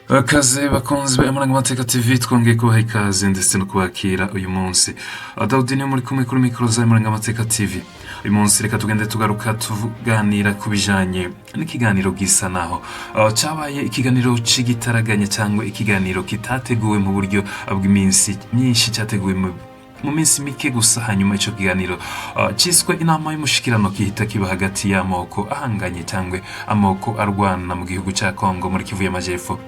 Akaze bakunzi ba Amarangamateka TV, twongeye kubaha ikaze ndetse no kubakira uyu munsi. Dawudi niyo muri kumwe kuri mikoro za Amarangamateka TV. Uyu munsi reka tugende tugaruka tuganira ku bijanye n'ikiganiro gisa naho cyabaye ikiganiro c'igitaraganya cyangwa ikiganiro kitateguwe mu buryo bw'iminsi myinshi, cyateguwe mu minsi mike gusa. Hanyuma ico kiganiro ciswe inama y'umushikirano gihita kiba hagati y'amoko ahanganye cyangwa amoko arwana mu gihugu ca Kongo muri Kivu y'Amajepfo.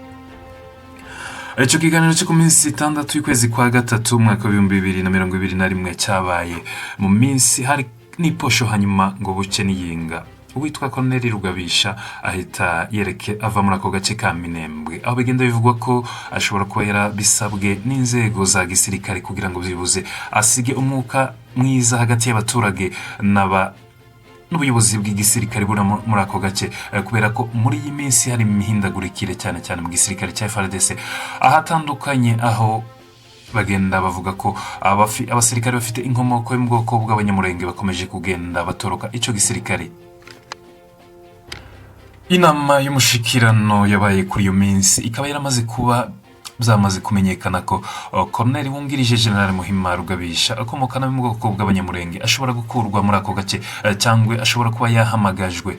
Ico kiganiro cyo ku minsi 6 y'ukwezi kwa gatatu umwaka w'2021 cyabaye mu minsi hari n'iposho, hanyuma ngo buce n'iyinga uwitwa Colonel Rugabisha ahita yereke ava muri ako gace ka Minembwe, aho bigenda bivugwa ko ashobora kuba yarabisabwe n'inzego za gisirikare kugira ngo byibuze asige umwuka mwiza hagati y'abaturage n'aba n'ubuyobozi bw'igisirikare buri muri ako gace, kubera ko muri iyi minsi hari imihindagurikire cyane cyane mu gisirikare cya FARDC ahatandukanye, aho bagenda bavuga ko abasirikare bafite inkomoko yo mu bwoko bw'Abanyamurenge bakomeje kugenda batoroka ico gisirikare. Inama y'umushikirano yabaye kuri iyo minsi ikaba yaramaze kuba byamaze kumenyekana ko Colonel wungirije General Muhima Rugabisha akomoka no mu bwoko bw'Abanyamurenge ashobora gukurwa muri ako gace, cyangwa ashobora kuba yahamagajwe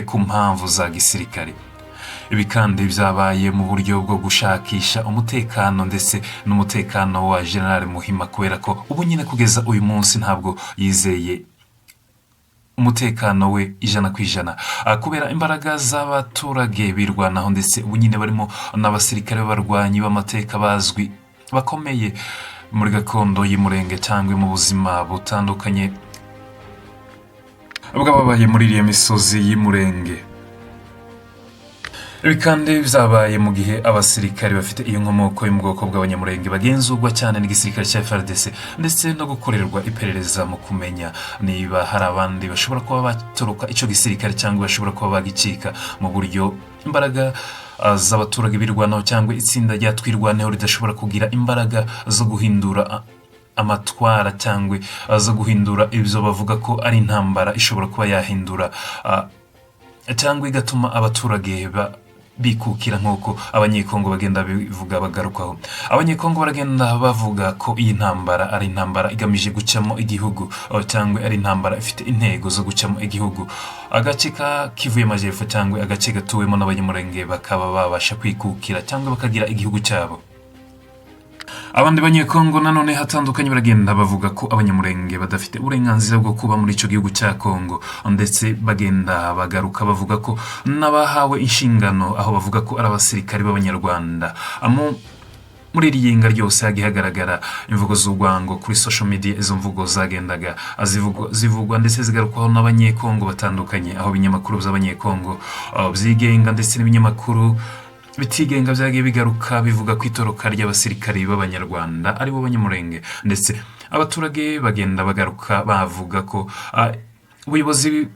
ku mpamvu za gisirikare. Ibi kandi byabaye mu buryo bwo gushakisha umutekano ndetse n'umutekano wa General Muhima, kubera ko ubu nyine kugeza uyu munsi ntabwo yizeye umutekano we 100%, kubera imbaraga z'abaturage birwanaho, ndetse ubu nyine barimo n'abasirikare b'abarwanyi b'amateka bazwi bakomeye muri gakondo y'Umurenge cyangwa mu buzima butandukanye bw'ababaye muri iriya misozi y'Umurenge. Ibi kandi byabaye mu gihe abasirikare bafite iyo nkomoko yo mu bwoko bw'Abanyamurenge bagenzurwa cyane n'igisirikare cya FARDC ndetse no gukorerwa iperereza mu kumenya niba hari abandi bashobora kuba batoroka icyo gisirikare cyangwa bashobora kuba bagicika mu buryo imbaraga z'abaturage birwanaho cyangwa itsinda rya Twirwaneho ridashobora kugira imbaraga zo guhindura amatwara cyangwa zo guhindura ibyo bavuga ko ari intambara ishobora kuba yahindura cyangwa igatuma abaturage bikukira nk'uko Abanyekongo bagenda bivuga bagarukaho. Abanyekongo baragenda bavuga ko iyi ntambara ari intambara igamije gucamo igihugu, cyangwa ari intambara ifite intego zo gucamo igihugu agace ka Kivu y'Amajyepfo cyangwa agace gatuwemo n'Abanyamurenge, bakaba babasha kwikukira cyangwa bakagira igihugu cyabo. Abandi Banyekongo nanone hatandukanye baragenda bavuga ko Abanyamurenge badafite uburenganzira bwo kuba muri icyo gihugu cya Kongo, ndetse bagenda bagaruka bavuga ko n'abahawe inshingano, aho bavuga ko ari abasirikare b'Abanyarwanda. Muri iri yinga ryose hagiye hagaragara imvugo z'urwango kuri social media. Izo mvugo zagendaga zivugwa ndetse zigarukwaho n'Abanyekongo batandukanye, aho ibinyamakuru by'Abanyekongo byigenga ndetse n'ibinyamakuru bitigenga byagiye bigaruka bivuga ku itoroka ry'abasirikari b'Abanyarwanda aribo Banyamurenge, ndetse abaturage bagenda bagaruka bavuga ko ubuyobozi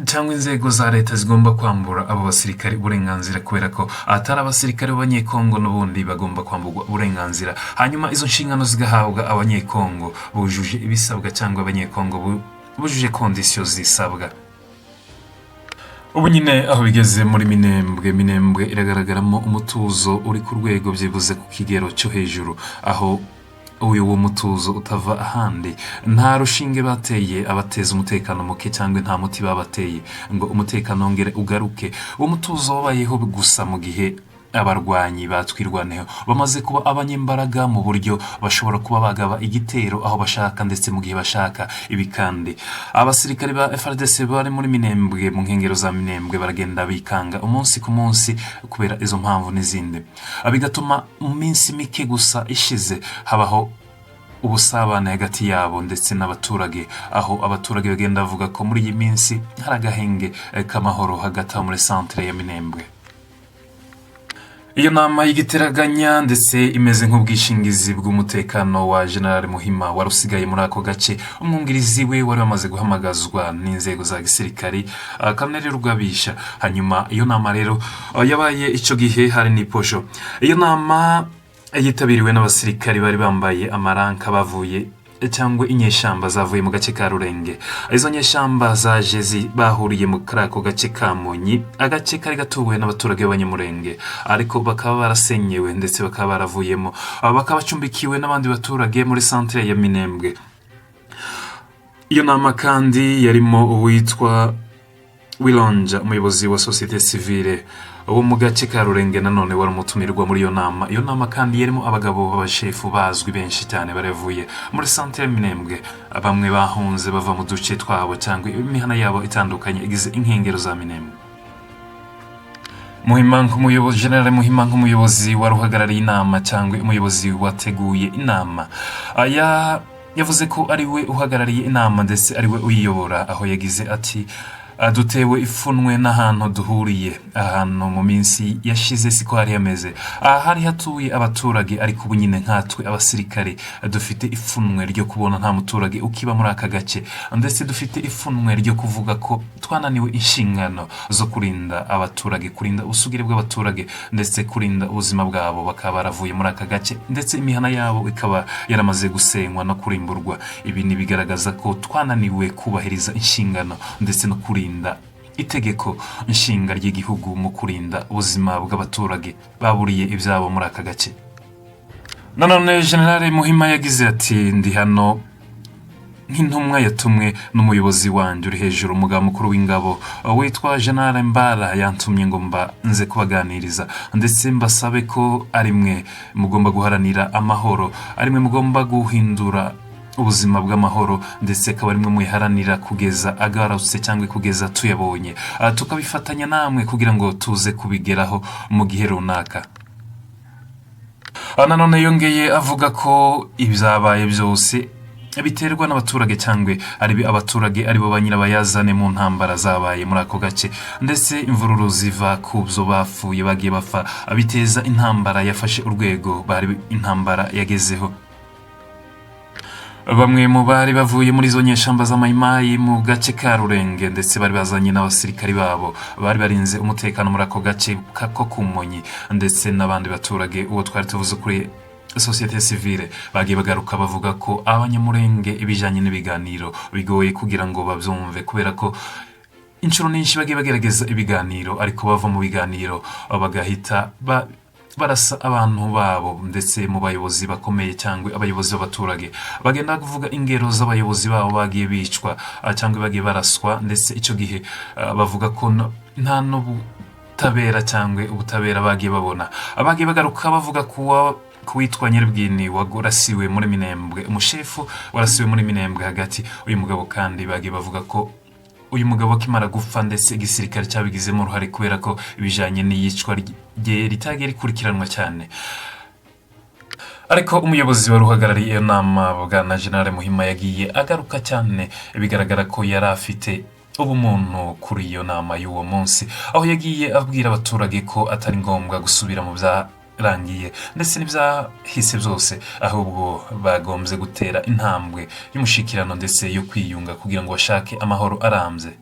cyangwa inzego za leta zigomba kwambura abo basirikari uburenganzira, kubera ko atari abasirikare b'Abanyekongo n'ubundi bagomba kwamburwa uburenganzira, hanyuma izo nshingano zigahabwa Abanyekongo bujuje ibisabwa cyangwa Abanyekongo bujuje conditions zisabwa. Ubu nyine aho bigeze muri Minembwe, Minembwe iragaragaramo umutuzo uri ku rwego byibuze ku kigero cyo hejuru, aho uyu wo mutuzo utava ahandi. Nta rushinge bateye abateza umutekano muke cyangwa nta muti babateye ngo umutekano wongere ugaruke. Uwo mutuzo wabayeho gusa mu gihe abarwanyi batwirwaneho bamaze kuba abanyembaraga mu buryo bashobora kuba bagaba igitero aho bashaka ndetse mu gihe bashaka. Ibi kandi abasirikare ba FARDC bari muri Minembwe, mu nkengero za Minembwe, baragenda bikanga umunsi ku munsi kubera izo mpamvu n'izindi, bigatuma mu minsi mike gusa ishize habaho ubusabane hagati yabo ndetse n'abaturage, aho abaturage bagenda bavuga ko muri iyi minsi hari agahenge k'amahoro hagati aho muri centre ya Minembwe. Iyo nama y'igiteraganya ndetse imeze nk'ubwishingizi bw'umutekano wa General Muhima wari usigaye muri ako gace, umwungirizi we wari wamaze guhamagazwa n'inzego za gisirikari, Colonel Rugabisha. Hanyuma iyo nama rero yabaye icyo gihe hari n'iposho. Iyo nama yitabiriwe n'abasirikari bari bambaye amaranka bavuye cyangwa inyeshyamba zavuye mu gace ka Rurenge. Izo nyeshyamba zaje bahuriye muri ako gace ka Monyi, agace kari gatuwe n'abaturage b'Abanyamurenge, ariko bakaba barasenyewe ndetse bakaba baravuyemo, bakaba bacumbikiwe n'abandi baturage muri santere ya Minembwe. Iyo nama kandi yarimo uwitwa Wilonja, umuyobozi wa sosiyete sivile wo mu gace ka Rurenge, nanone wari umutumirwa muri iyo nama. Iyo nama kandi yarimo abagabo b'abashefu bazwi benshi cyane baravuye muri santere Minembwe, bamwe bahunze bava mu duce twabo cyangwa imihana yabo itandukanye igize inkengero za Minembwe. Muhima nk'umuyobozi, General Muhima nk'umuyobozi wari uhagarariye inama cyangwa umuyobozi wateguye inama, aya yavuze ko ari we uhagarariye inama ndetse ari we uyiyobora, aho yagize ati: "Dutewe ipfunwe n'ahantu duhuriye. Ahantu mu minsi yashize siko hari hameze. Aha hari hatuye abaturage, ariko ubu nyine nkatwe abasirikare dufite ipfunwe ryo kubona nta muturage ukiba muri aka gace, ndetse dufite ipfunwe ryo kuvuga ko twananiwe inshingano zo kurinda abaturage, kurinda ubusugire bw'abaturage ndetse kurinda ubuzima bwabo, bakaba baravuye muri aka gace ndetse imihana yabo ikaba yaramaze gusenywa no kurimburwa. Ibi ni bigaragaza ko twananiwe kubahiriza inshingano ndetse no kurinda itegeko nshinga ry'igihugu mu kurinda ubuzima bw'abaturage baburiye ibyabo muri aka gace." Nanone General Muhima yagize ati: "Ndi hano nk'intumwa yatumwe n'umuyobozi wanjye uri hejuru, umugaba mukuru w'ingabo witwa General Mbara. Yantumye ngo mba nze kubaganiriza ndetse mbasabe ko ari mwe mugomba guharanira amahoro, ari mwe mugomba guhindura ubuzima bw'amahoro, ndetse akaba ari mwe muyiharanira kugeza agarutse cyangwa kugeza tuyabonye, tukabifatanya namwe kugira ngo tuze kubigeraho mu gihe runaka." Nanone yongeye avuga ko ibyabaye byose biterwa n'abaturage, cyangwa ari abaturage aribo ba nyirabayazane mu ntambara zabaye muri ako gace, ndetse imvururu ziva ku byo bapfuye bagiye bapfa biteza intambara yafashe urwego bari intambara yagezeho. Bamwe mu bari bavuye muri izo nyeshyamba z'Amayimayi mu gace ka Rurenge, ndetse bari bazanye n'abasirikari babo bari barinze umutekano muri ako gace ko ku Monyi, ndetse n'abandi baturage, uwo twari tuvuze kuri sosiyete sivile, bagiye bagaruka bavuga ko Abanyamurenge ibijyanye n'ibiganiro bigoye kugira ngo babyumve, kubera ko inshuro nyinshi bagiye bagerageza ibiganiro, ariko bava mu biganiro bagahita barasa abantu babo, ndetse mu bayobozi bakomeye cyangwa abayobozi b'abaturage bagenda kuvuga ingero z'abayobozi babo bagiye bicwa cyangwa bagiye baraswa, ndetse icyo gihe bavuga ko nta n'ubutabera cyangwa ubutabera bagiye babona. Bagiye bagaruka bavuga kuwa kuwitwa Nyiribwini warasiwe muri Minembwe, umushefu warasiwe muri Minembwe hagati. Uyu mugabo kandi bagiye bavuga ko uyu mugabo akimara gupfa, ndetse igisirikare cyabigizemo uruhare, kubera ko ibijyanye n'iyicwa rye ritagiye rikurikiranwa cyane. Ariko umuyobozi wari uhagarariye iyo nama, bwana General Muhima, yagiye agaruka cyane, bigaragara ko yari afite ubumuntu kuri iyo nama y'uwo munsi, aho yagiye abwira abaturage ko atari ngombwa gusubira mu byarangiye ndetse n'ibyahise byose, ahubwo bagombye gutera intambwe y'umushikirano ndetse yo kwiyunga kugira ngo bashake amahoro arambye.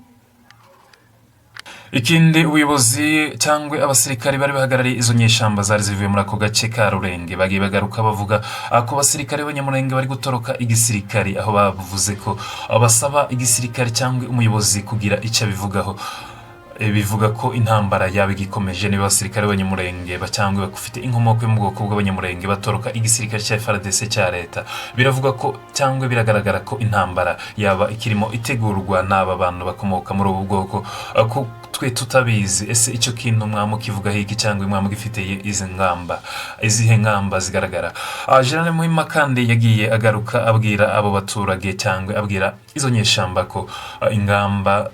Ikindi, ubuyobozi cyangwa abasirikari bari bahagarariye izo nyeshyamba zari zivuye muri ako gace ka Rurenge bagiye bagaruka bavuga ko basirikare b'Abanyamurenge bari gutoroka igisirikari, aho bavuze ko basaba igisirikare cyangwa umuyobozi kugira icyo abivugaho. Bivuga ko intambara yaba igikomeje niba abasirikare b'Abanyamurenge cyangwa bafite inkomoko yo mu bwoko bw'Abanyamurenge batoroka igisirikare cya FARDC cya leta. Biravuga ko cyangwa biragaragara ko intambara yaba ikirimo itegurwa n'aba bantu bakomoka muri ubu bwoko, ko twe tutabizi. Ese icyo kintu mwamukivugaho iki, cyangwa mwamugifitiye izi ngamba, izihe ngamba zigaragara? General Muhima kandi yagiye agaruka abwira abo baturage cyangwa abwira izo nyeshyamba ko ingamba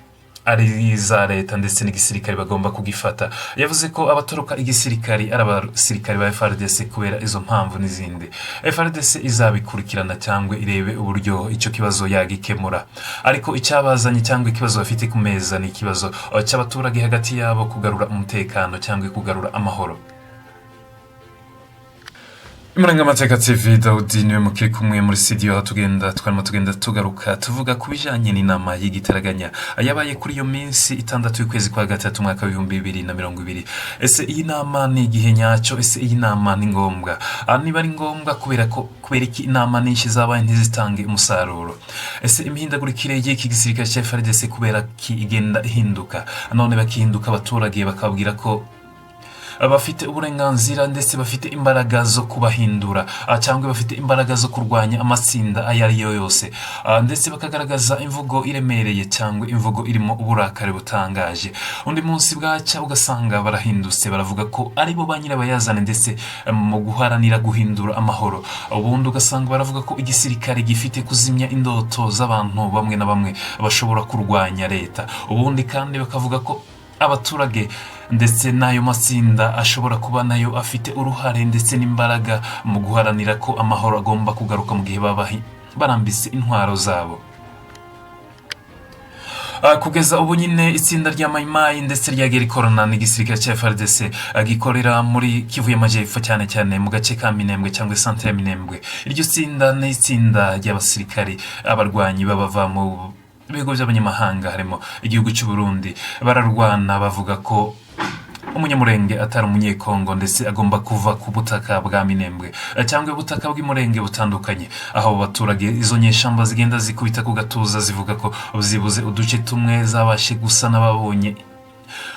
ari iza leta ndetse n'igisirikare bagomba kugifata. Yavuze ko abatoroka igisirikari ari abasirikare ba FARDC, kubera izo mpamvu n'izindi FARDC izabikurikirana cyangwa irebe uburyo icyo kibazo yagikemura, ariko icyabazanye cyangwa ikibazo bafite ku meza ni ikibazo cy'abaturage hagati yabo, kugarura umutekano cyangwa kugarura amahoro. Imirwano ikomeje kubera muri Minembwe, Umurangamateka TV, Dawudi niwe mukiri kumwe muri studio, aho tugenda twarimo tugenda tugaruka tuvuga ku bijanye n'inama y'igitaraganya yabaye kuri iyo minsi 6 y'ukwezi kwa gatatu, umwaka w'2020. Ese iyi nama ni igihe nyacyo? Ese iyi nama ni ngombwa? Niba ari ngombwa, kubera ko kubera iki inama nyinshi zabaye ntizitange umusaruro? Ese imihindagurikire y'iki gisirikare cya FARDC, kubera ki igenda ihinduka, none bakihinduka, abaturage bakabwira ko bafite uburenganzira ndetse bafite imbaraga zo kubahindura, cyangwa bafite imbaraga zo kurwanya amatsinda ayo ari yo yose, ndetse bakagaragaza imvugo iremereye cyangwa imvugo irimo uburakari butangaje? Undi munsi bwacya ugasanga barahindutse, baravuga ko aribo ba nyirabayazana ndetse mu guharanira guhindura amahoro. Ubundi ugasanga baravuga ko igisirikare gifite kuzimya indoto z'abantu bamwe na bamwe bashobora kurwanya leta. Ubundi kandi bakavuga ko abaturage ndetse n'ayo matsinda ashobora kuba nayo afite uruhare ndetse n'imbaraga mu guharanira ko amahoro agomba kugaruka mu gihe baba barambitse intwaro zabo. Kugeza ubu nyine itsinda rya Mayimayi ndetse ryagiye rikorana n'igisirikare cya FARDC, gikorera muri Kivu y'Amajyepfo, cyane cyane mu gace ka Minembwe cyangwa santere ya Minembwe. Iryo tsinda ni itsinda ry'abasirikari, abarwanyi baba mu bigo by'abanyamahanga, harimo igihugu cy'u Burundi. Bararwana bavuga ko Umunyamurenge atari Umunyekongo, ndetse agomba kuva ku butaka bwa Minembwe cyangwa ubutaka bw'Imurenge butandukanye, aho abo baturage izo nyeshyamba zigenda zikubita ku gatuza, zivuga ko zibuze uduce tumwe zabashe gusa n'ababonye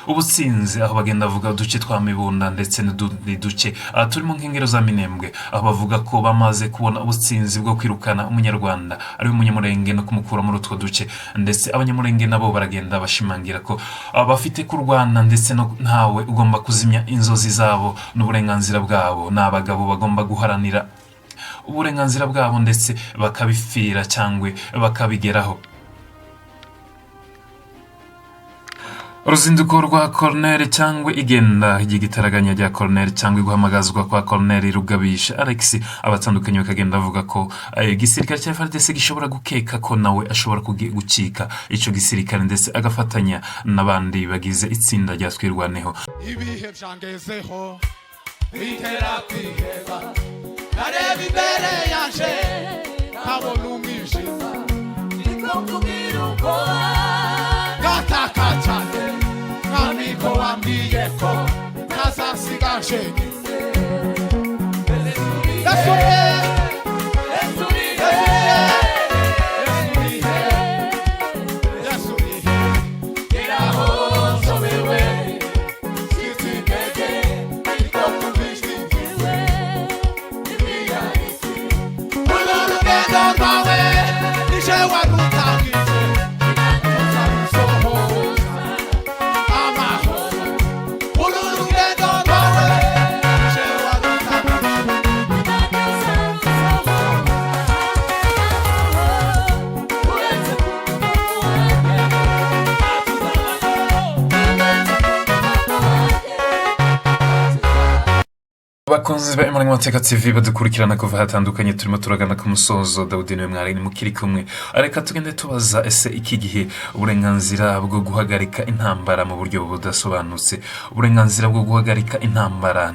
ubutsinzi, aho bagenda bavuga uduce twa Mibunda ndetse n'utundi duce turi mu nkengero za Minembwe, aho bavuga ko bamaze kubona ubutsinzi bwo kwirukana Umunyarwanda ari we Umunyamurenge no kumukura muri utwo duce. Ndetse Abanyamurenge nabo baragenda bashimangira ko bafite kurwana, ndetse no ntawe ugomba kuzimya inzozi zabo n'uburenganzira bwabo. Ni abagabo bagomba guharanira uburenganzira bwabo, ndetse bakabipfira cyangwa bakabigeraho. Uruzinduko rwa Colonel cyangwa igenda ry'igitaraganya rya Colonel cyangwa guhamagazwa kwa Colonel Rugabisha Alex, abatandukanye bakagenda bavuga ko igisirikare cya FARDC gishobora gukeka ko nawe ashobora gucika icyo gisirikare, ndetse agafatanya n'abandi bagize itsinda rya Twirwaneho. Ibihe byangezeho bitera kwiheba, nareba imbere yanje nkabona umwijima, niko kugira ubwoba, ngataka cyane, Mwami, ko wambwiye ko ntazasiga njyenyine. Yesu urihe? Yesu urihe? Yesu urihe? Yesu urihe? Geraho nsobewe, ncitse intege, niko kumva ijwi iwe n'imiyariki. Uru rugendo rwawe nije warutangije, uzarusohoza amahoro. Uru rugendo rwawe nije warutangije. Uretse ku wanjye, uretse ku wanjye. Abakunzi ba Imarangamateka TV badukurikirana kuva hatandukanye, turimo turagana ku musozo. Dawudi niwe mwari mukiri kumwe. Reka tugende tubaza: ese iki gihe uburenganzira bwo guhagarika intambara mu buryo budasobanutse, uburenganzira bwo guhagarika intambara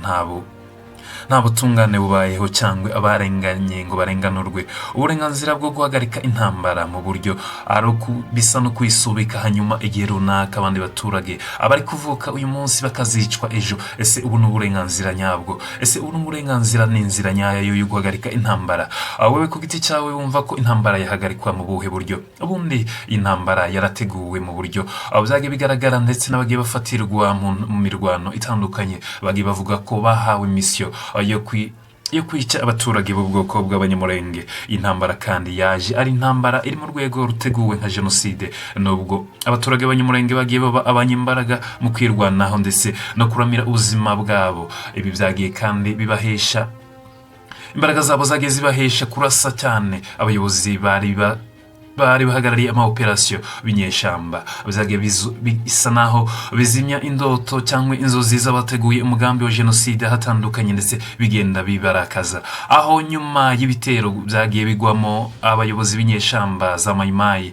nta butungane bubayeho cyangwa abarenganye ngo barenganurwe, uburenganzira bwo guhagarika intambara mu buryo ari bisa no kuyisubika, hanyuma igihe runaka abandi baturage abari kuvuka uyu munsi bakazicwa ejo, ese ubu ni uburenganzira nyabwo? Ese ubu ni uburenganzira, ni inzira nyayo yo guhagarika intambara? Wowe ku giti cyawe wumva ko intambara yahagarikwa mu buhe buryo? Ubundi intambara yarateguwe mu buryo byagiye bigaragara, ndetse n'abagiye bafatirwa mu mirwano itandukanye bagiye bavuga ko bahawe misiyo yo kwica abaturage b'ubwoko bw'Abanyamurenge. Intambara kandi yaje ari intambara iri mu rwego ruteguwe nka jenoside, nubwo abaturage b'Abanyamurenge bagiye baba abanyembaraga mu kwirwanaho ndetse no kuramira ubuzima bwabo. Ibi byagiye kandi bibahesha imbaraga zabo, zagiye zibahesha kurasa cyane abayobozi bari bahagarariye ama operasiyo b'inyeshyamba. Byagiye bisa naho bizimya indoto cyangwa inzozi z'abateguye umugambi wa jenoside ahatandukanye, ndetse bigenda bibarakaza, aho nyuma y'ibitero byagiye bigwamo abayobozi b'inyeshyamba za Mayimayi.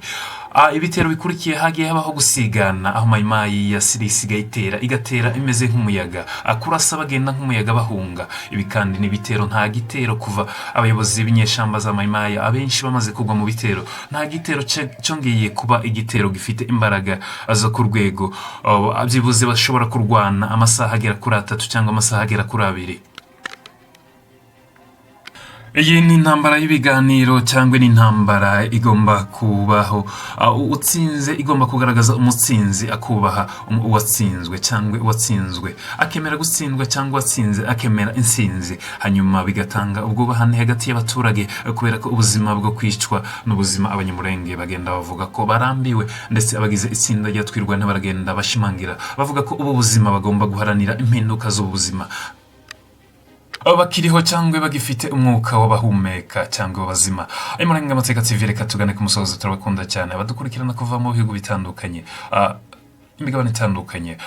Ibitero bikurikiye hagiye habaho gusigana, aho Mayimayi ya Siri isigaye itera, igatera imeze nk'umuyaga, kurasa bagenda nk'umuyaga bahunga. Ibi kandi ni ibitero, nta gitero kuva abayobozi b'inyeshamba za Mayimayi abenshi bamaze kugwa mu bitero, nta gitero cyongeye kuba igitero gifite imbaraga zo ku rwego byibuze bashobora kurwana amasaha agera kuri 3 cyangwa amasaha agera kuri 2. Iyi ni intambara y'ibiganiro cyangwa ni intambara igomba kubaho utsinze igomba kugaragaza umutsinzi akubaha uwatsinzwe, cyangwa uwatsinzwe akemera gutsindwa, cyangwa uwatsinze akemera intsinzi, hanyuma bigatanga ubwubahane hagati y'abaturage, kubera ko ubuzima bwo kwicwa n'ubuzima Abanyamurenge bagenda bavuga ko barambiwe. Ndetse abagize itsinda rya Twirwaneho baragenda bashimangira bavuga ko ubu buzima bagomba guharanira impinduka z'ubu buzima bakiriho cyangwa bagifite umwuka w'abahumeka cyangwa w'abazima. Ayo Murenga Amateka TV, reka tugane ku musozo. Turabakunda cyane abadukurikirana kuva mu bihugu bitandukanye, imigabane itandukanye.